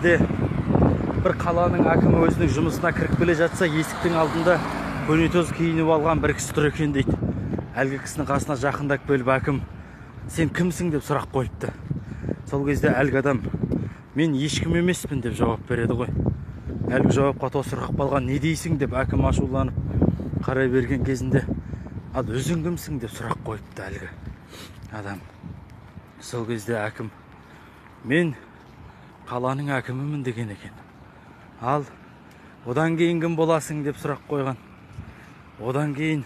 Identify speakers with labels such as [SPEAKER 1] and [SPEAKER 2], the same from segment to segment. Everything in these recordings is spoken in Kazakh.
[SPEAKER 1] Бірде бір қаланың әкімі өзінің жұмысына кіріп келе жатса, есіктің алдында көнетоз киініп алған бір кісі тұр екен дейді. Әлгі кісінің қасына жақындап келіп әкім, сен кімсің деп сұрақ қойыпты. Сол кезде әлгі адам, мен ешкім емеспін деп жауап береді ғой. Әлгі жауапқа тосырқап қалған, не дейсің деп әкім ашуланып қарай берген кезінде, ал өзің кімсің деп сұрақ қойыпты әлгі адам. Сол кезде әкім, мен қаланың әкімімін деген екен. Ал одан кейін кім боласың деп сұрақ қойған. Одан кейін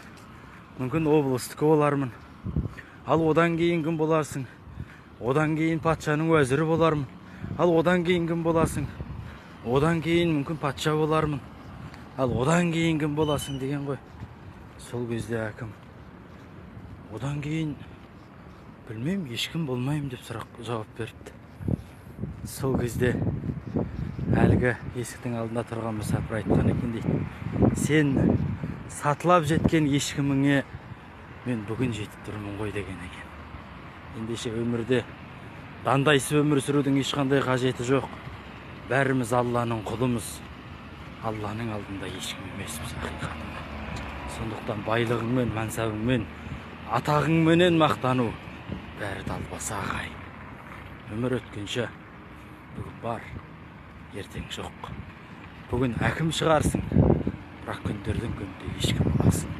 [SPEAKER 1] мүмкін облыстікі болармын. Ал одан кейін кім боларсың? Одан кейін патшаның уәзірі болармын. Ал одан кейін кім боласың? Одан кейін мүмкін патша болармын. Ал одан кейін кім боласың деген ғой. Сол кезде әкім, одан кейін білмеймін, ешкім болмаймын деп сұрақ жауап беріпті. Сол кезде әлгі есіктің алдында тұрған мүсәпір айтқан екен дейді. Сен сатылап жеткен ешкіміңе мен бүгін жетіп тұрмын ғой деген екен. Ендеше өмірде дандайсыз өмір сүрудің ешқандай қажеті жоқ. Бәріміз Алланың құлымыз. Алланың алдында ешкім емеспіз ақиқатында. Сондықтан байлығыңмен, мансабыңмен, атағыңменен мақтану бәрі далбаса ағайын. Өмір өткенше бүгін бар, ертең жоқ. Бүгін әкім шығарсың, бірақ күндердің күнінде ешкім боласың.